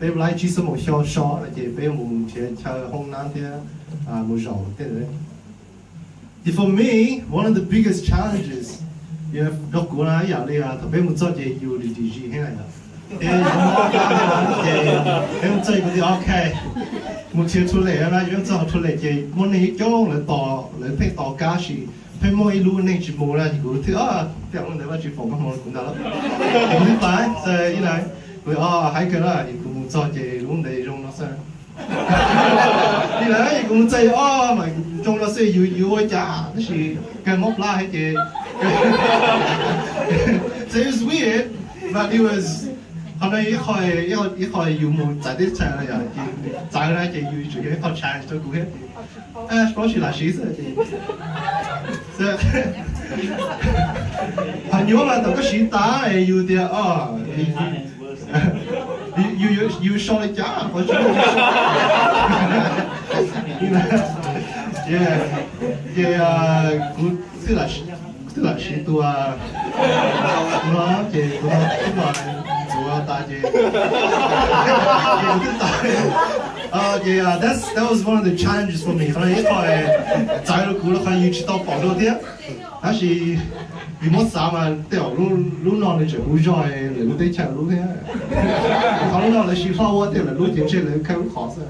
Peb laib tsib xuab moos xyoo so no ces peb mus nrhiav chaw hoob nab thiab mus zaum tej. Ces for me, one of the biggest challenges rau kuv na ib yam li thaum peb mus txog ces yus dim dim zis heev na yom. Ces peb mus txog kuv tias ok, mus nrhiav toilet na, peb mus txog toilet ces muaj neeg ib coob lawv tos, lawv pheej tos kab sis pheej muaj ib lub neeg tsis mus na ces kuv thiaj, tej lub ntawd Vajtswv foom koob hmoov rau kuv ntag lauj. Ces kuv thiaj pais, so, you know, kuv, o, hais kawg na ces kuv mus txog ces lub ntawd zoo no xwb. Li ntawd ces kuv mus txog, o, mas zoo no xwb yus yuav ua cas tab sis kawg mob plab heev ces so it was weird, but it was, qhov no ib qho, ib qho yus mus txawv teb chaws no yom, ces txawv na ces yus tseem yog ib qho challenge rau kuv thiab. Paub tsis lam siv xwb ces, qhov nyuaj mas thaum koj siv tas es yus tias, o, yus, yus sau li cas qhov tsis, ces, ces kuv twb lam siv tus no ces tus no twb los ntxuav tas ces, ces kuv twb tau. Ces that's, that was one of the challenges for me, qhov no ib qho txawv rau kuv los qhov yus tsis tau pom dua thiab. Tab sis yus muab xav mas tej zaum lub no nws tseem hu zog lawv lub teb chaws lub thiab. Qhov lub no lawv siv hlob ua tej lawv lub ces ntshe lawv khawb lub qhov xwb.